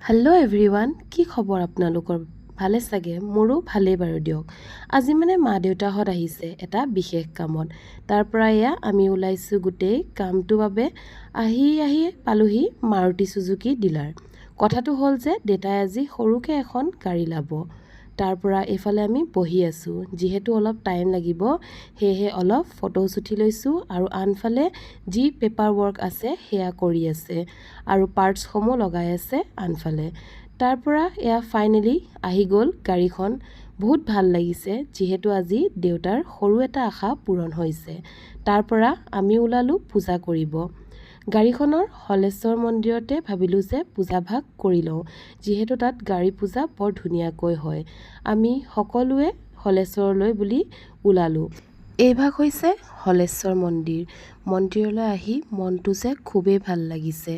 Hello' everyone, কি খবৰ আপোনালোকৰ? ভালে চাগে? মোৰো ভালেই বাৰু দিয়ক। আজি মানে মা দেউতাহঁত আহিছে এটা বিশেষ কামত। তাৰ পৰা এয়া আমি ওলাইছোঁ গোটেই কামটোৰ বাবে। আহি আহি পালোহি মাৰুতি চুজুকি ডিলাৰ। কথাটো হ'ল যে দেউতাই আজি সৰুকৈ এখন গাড়ী ল'ব। তাৰ পৰা এইফালে আমি বহি আছোঁ। যিহেতু অলপ টাইম লাগিব, সেয়েহে অলপ ফটোজ উঠি লৈছোঁ আৰু আনফালে যি পেপাৰ ৱৰ্ক আছে সেয়া কৰি আছে আৰু পাৰ্টছসমূহ লগাই আছে আনফালে। তাৰ পৰা এয়া ফাইনেলি আহি গ'ল গাড়ীখন। বহুত ভাল লাগিছে, যিহেতু আজি দেউতাৰ সৰু এটা আশা পূৰণ হৈছে। তাৰ পৰা আমি ওলালোঁ পূজা কৰিব। গাড়ীখনৰ হলেশ্বৰ মন্দিৰতে ভাবিলোঁ যে পূজাভাগ কৰি লওঁ, যিহেতু তাত গাড়ী পূজা বৰ ধুনীয়াকৈ হয়। আমি সকলোৱে হলেশ্বৰলৈ বুলি ওলালোঁ। এইভাগ হৈছে হলেশ্বৰ মন্দিৰ। মন্দিৰলৈ আহি মনটো যে খুবেই ভাল লাগিছে।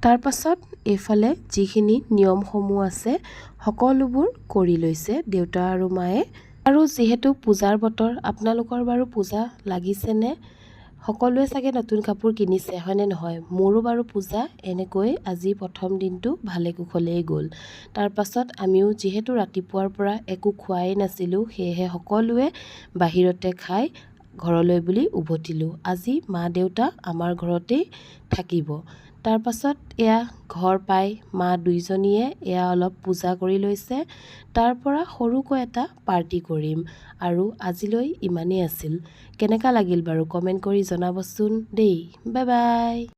তাৰ পাছত এইফালে যিখিনি নিয়মসমূহ আছে, সকলোবোৰ কৰি লৈছে দেউতা আৰু মায়ে। আৰু যিহেতু পূজাৰ বতৰ, আপোনালোকৰ বাৰু পূজা লাগিছেনে? সকলোৱে চাগে নতুন কাপোৰ কিনিছে, হয়নে নহয়? মোৰো বাৰু পূজা এনেকৈ আজি প্ৰথম দিনটো ভালে কুশলেই গ'ল। তাৰ পাছত আমিও যিহেতু ৰাতিপুৱাৰ পৰা একো খোৱাই নাছিলোঁ, সেয়েহে সকলোৱে বাহিৰতে খাই ঘৰলৈ বুলি উভতিলোঁ। আজি মা দেউতা আমাৰ ঘৰতেই থাকিব। তাৰ পাছত এয়া ঘৰ পাই মা দুইজনীয়ে এয়া অলপ পূজা কৰি লৈছে। তাৰ পৰা সৰুকৈ এটা পাৰ্টি কৰিম আৰু আজিলৈ ইমানেই আছিল। কেনেকুৱা লাগিল বাৰু কমেণ্ট কৰি জনাবচোন দেই। Bye bye.